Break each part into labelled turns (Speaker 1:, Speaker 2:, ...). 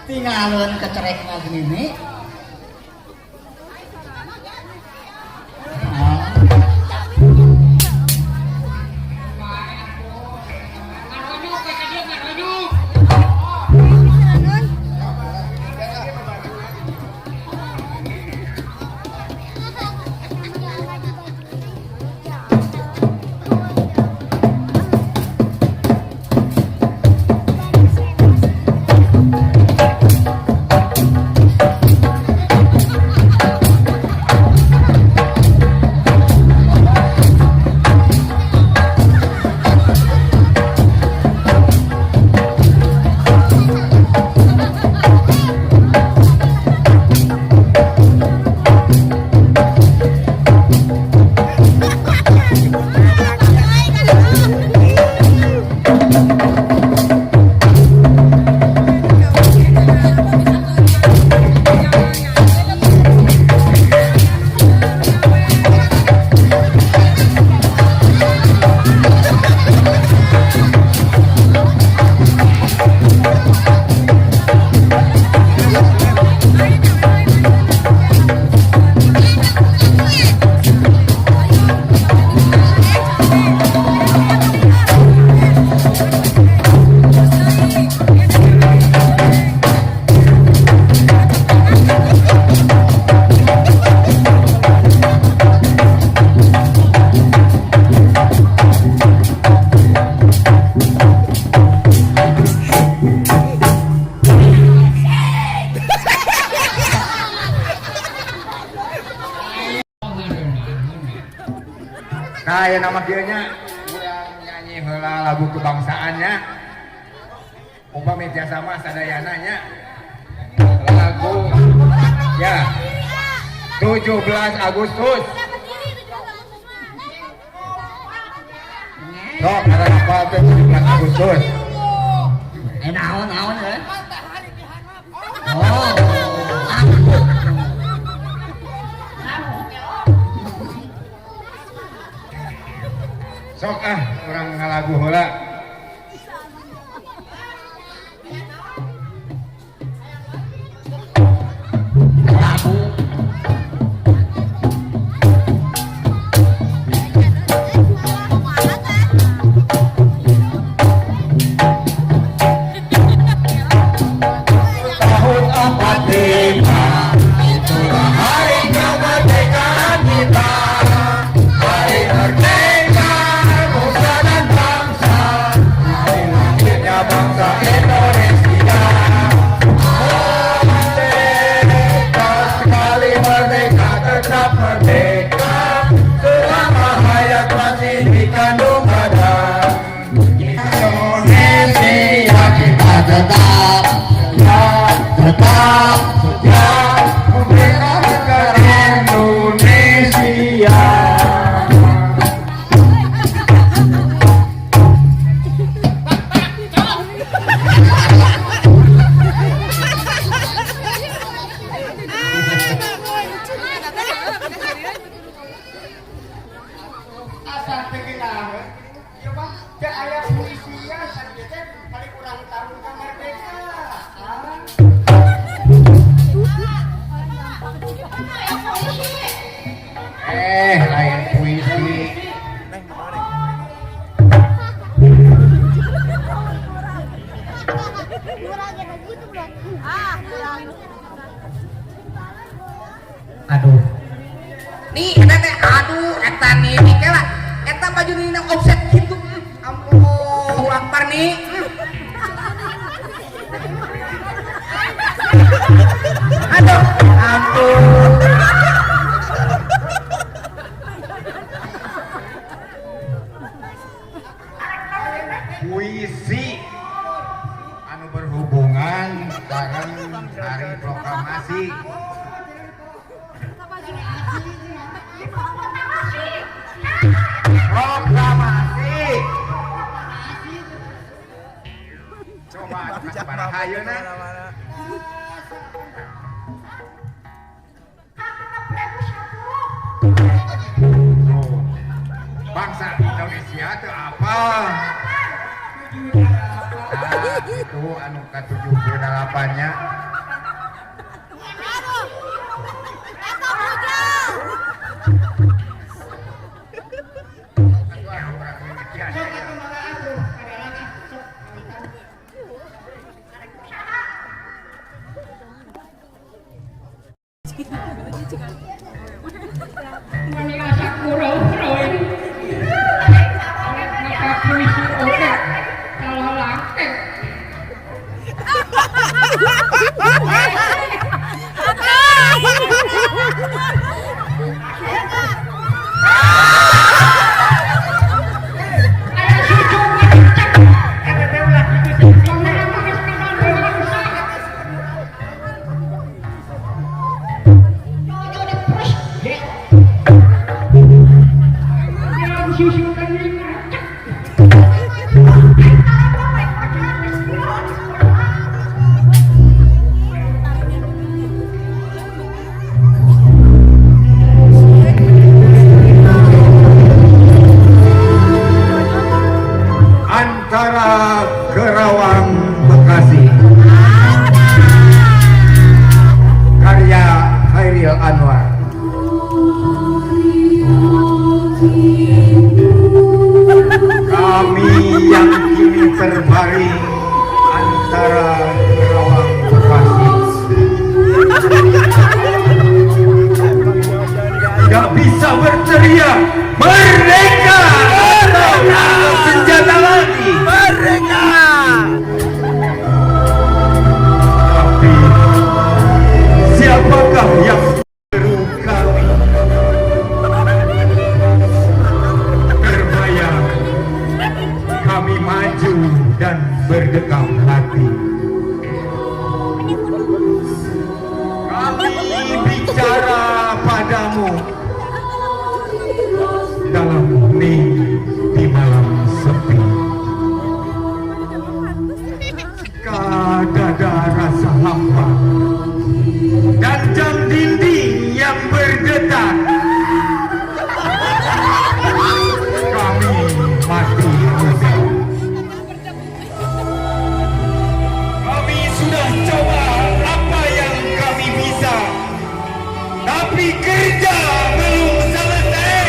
Speaker 1: Tinggalun kecerekna gini.
Speaker 2: Nah, ya nama kieu-nya urang nyanyi heula lagu kebangsaannya. Upami tiasa mah sadayana nya. Lagu ya 17 Agustus. Sok ada apa teh 17 Agustus?
Speaker 1: Naon naon eh? Oh.
Speaker 2: Sok ah urang ngalagu heula.
Speaker 1: Lagu.
Speaker 2: Tahun 45 itulah hari kemerdekaan kita. Hari merdeka nusa dan bangsa. Hari lahirnya bangsa Indonesia. Merdeka sekali merdeka tetap merdeka. Selama hayat masih dikandung badan. Indonesia kita
Speaker 1: tetap
Speaker 2: ya
Speaker 1: tetap
Speaker 2: ya memerdekakan Indonesia.
Speaker 3: Asal teu ieu mah teu aya puisian tadi teh kali urang tahun kemerdekaan.
Speaker 2: Lain puisi.
Speaker 1: Aduh. Nih, eta teh aduh eta nih kela. Eta baju nina offset gitu. Allahu Akbar nih. Aduh, ampun.
Speaker 2: Puisi anu berhubungan bareng hari proklamasi. Proklamasi. Coba sabaraha ayeuna? Tuh. Bangsa Indonesia teu apa? Nah, itu anu ka-78 nya.
Speaker 4: Mani asa kurau-kurau. Maka puisi oke. Kalau langke. Aya susu ngecek.
Speaker 3: Eta teh ulah kitu sih.
Speaker 4: Pangna mah geus kenal bangsa.
Speaker 1: Jojo di pres.
Speaker 4: Yang susu kan ngecek.
Speaker 2: Antara Kerawang Bekasi, karya Khairil Anwar. Kami yang kini terbaring antara Kerawang Bekasi tidak bisa berteriak merdeka atau senjata lagi.
Speaker 3: Merdeka.
Speaker 2: Tapi siapakah yang seru kami? Terbayang kami maju dan berdekam hati. Kami bicara padamu dalam hening di malam sepi. Jika dada rasa hampa dan jam dinding yang berdetak, kami mati muda. Kami sudah coba apa yang kami bisa, tapi kerja belum selesai.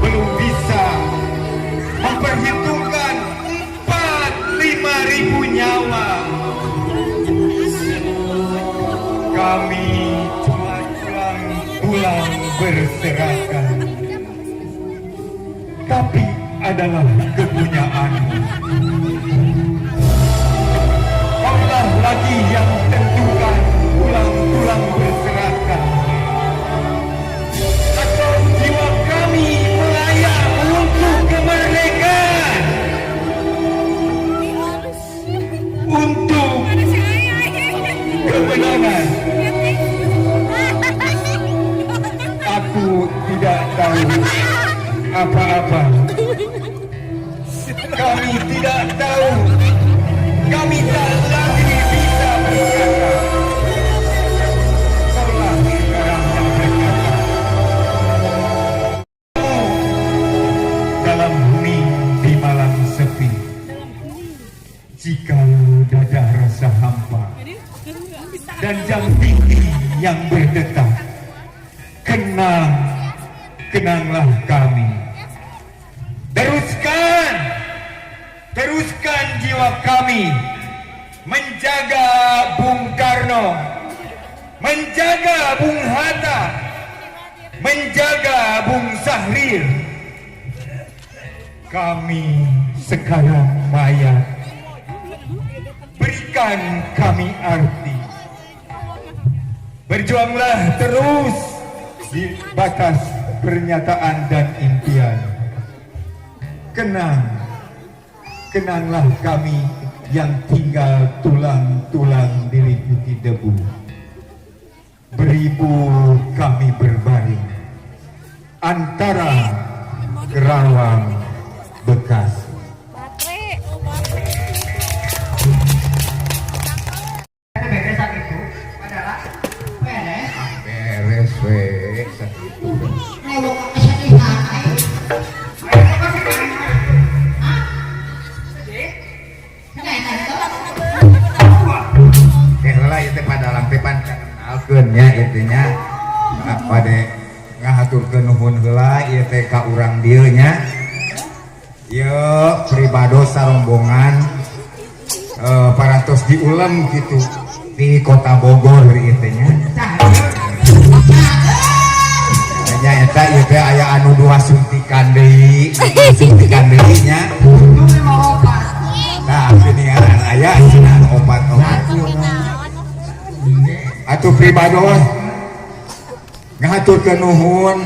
Speaker 2: Belum bisa memperhitungkan 4-5 ribu nyawa. Kami cuma tulang-tulang berserakan, tapi adalah kepunyaanmu. Kaulah lagi yang tentukan tulang-tulang berserakan atau jiwa kami melayang untuk kemerdekaan, untuk kemenangan. Aku tidak tahu apa-apa. Kami tidak tahu. Kami tak lagi bisa berkata. Kaulah sekarang yang berkata. Dalam hening di malam sepi, jika dada rasa hampa dan jam dinding yang berdetak, kenang, kenanglah kami. Teruskan, teruskan jiwa kami menjaga Bung Karno, menjaga Bung Hatta, menjaga Bung Sahrir. Kami sekarang mayat. Berikan kami arti. Berjuanglah terus di batas pernyataan dan impian. Kenang, kenanglah kami yang tinggal tulang-tulang diliputi debu. Beribu kami berbaring antara Kerawang Bekasi.
Speaker 5: Baterai.
Speaker 3: Beres itu adalah beres.
Speaker 2: Beres we sakitu.
Speaker 1: Ngomong kesedihan aing. Hah?
Speaker 3: Sedih.
Speaker 1: Nah, nah, itu.
Speaker 2: Eh heula ieu teh padalang teh pan kenalkeun nya ieu teh nya. Bade ngahaturkeun nuhun heula ieu teh ka urang dieu nya. Ieu pribados sarombongan parantos diulem gitu di Kota Bogor ieu teh nya.
Speaker 1: Tah,
Speaker 2: Nya eta ieu teh aya anu dua suntikan deui, suntikan deui nya. Nah, sini aya cenah opat opat. Atuh pribados ngahaturkeun nuhun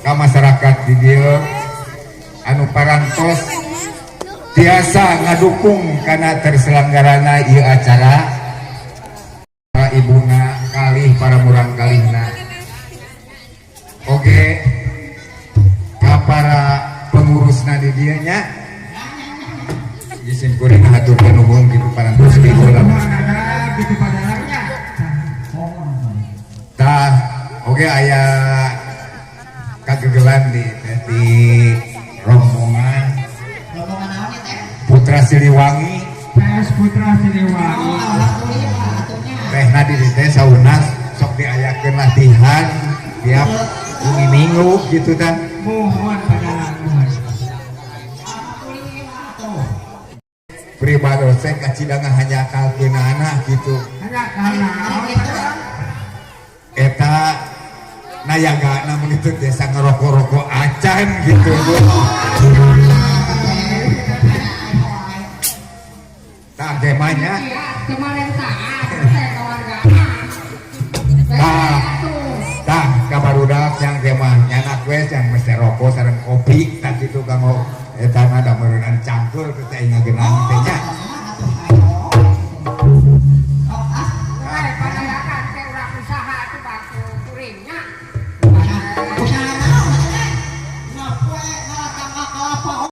Speaker 2: ka masyarakat di dieu anu parantos tiasa ngadukung kana terselenggarana ieu acara, para ibuna kalih para murang kalihna, oge ka para pengurusna di dieu nya. Isim kuring ngahaturkeun nuhun gitu parantos di ulah.
Speaker 3: Gitu padahal.
Speaker 2: Tah, oke, aya kagegelan di rombongan
Speaker 1: Rombongan naon ya teh?
Speaker 2: Putra Siliwangi.
Speaker 3: PS Putra Siliwangi.
Speaker 1: Oh, alhamdulillah atunya.
Speaker 2: Teh di teh sauna sok diayakeun latihan tiap wengi Minggu gitu tah.
Speaker 3: Mohon padalang mohon.
Speaker 1: Alhamdulillah tuh.
Speaker 2: Pribados teh kacida ngahanjakalkeunana gitu.
Speaker 3: Hanya karena
Speaker 2: Eta nayaga namun itu biasa ngerokok-rokok acan gitu, Bu. Tah gemanya.
Speaker 4: Iya, kemarin saat teh keluargaan.
Speaker 2: Tah. Tah kabarudak yang gemah nyanak we yang mesti rokok sareng kopi tah kitu kanggo eta mah da meureunnan cangkul teh ngageunang teh nya.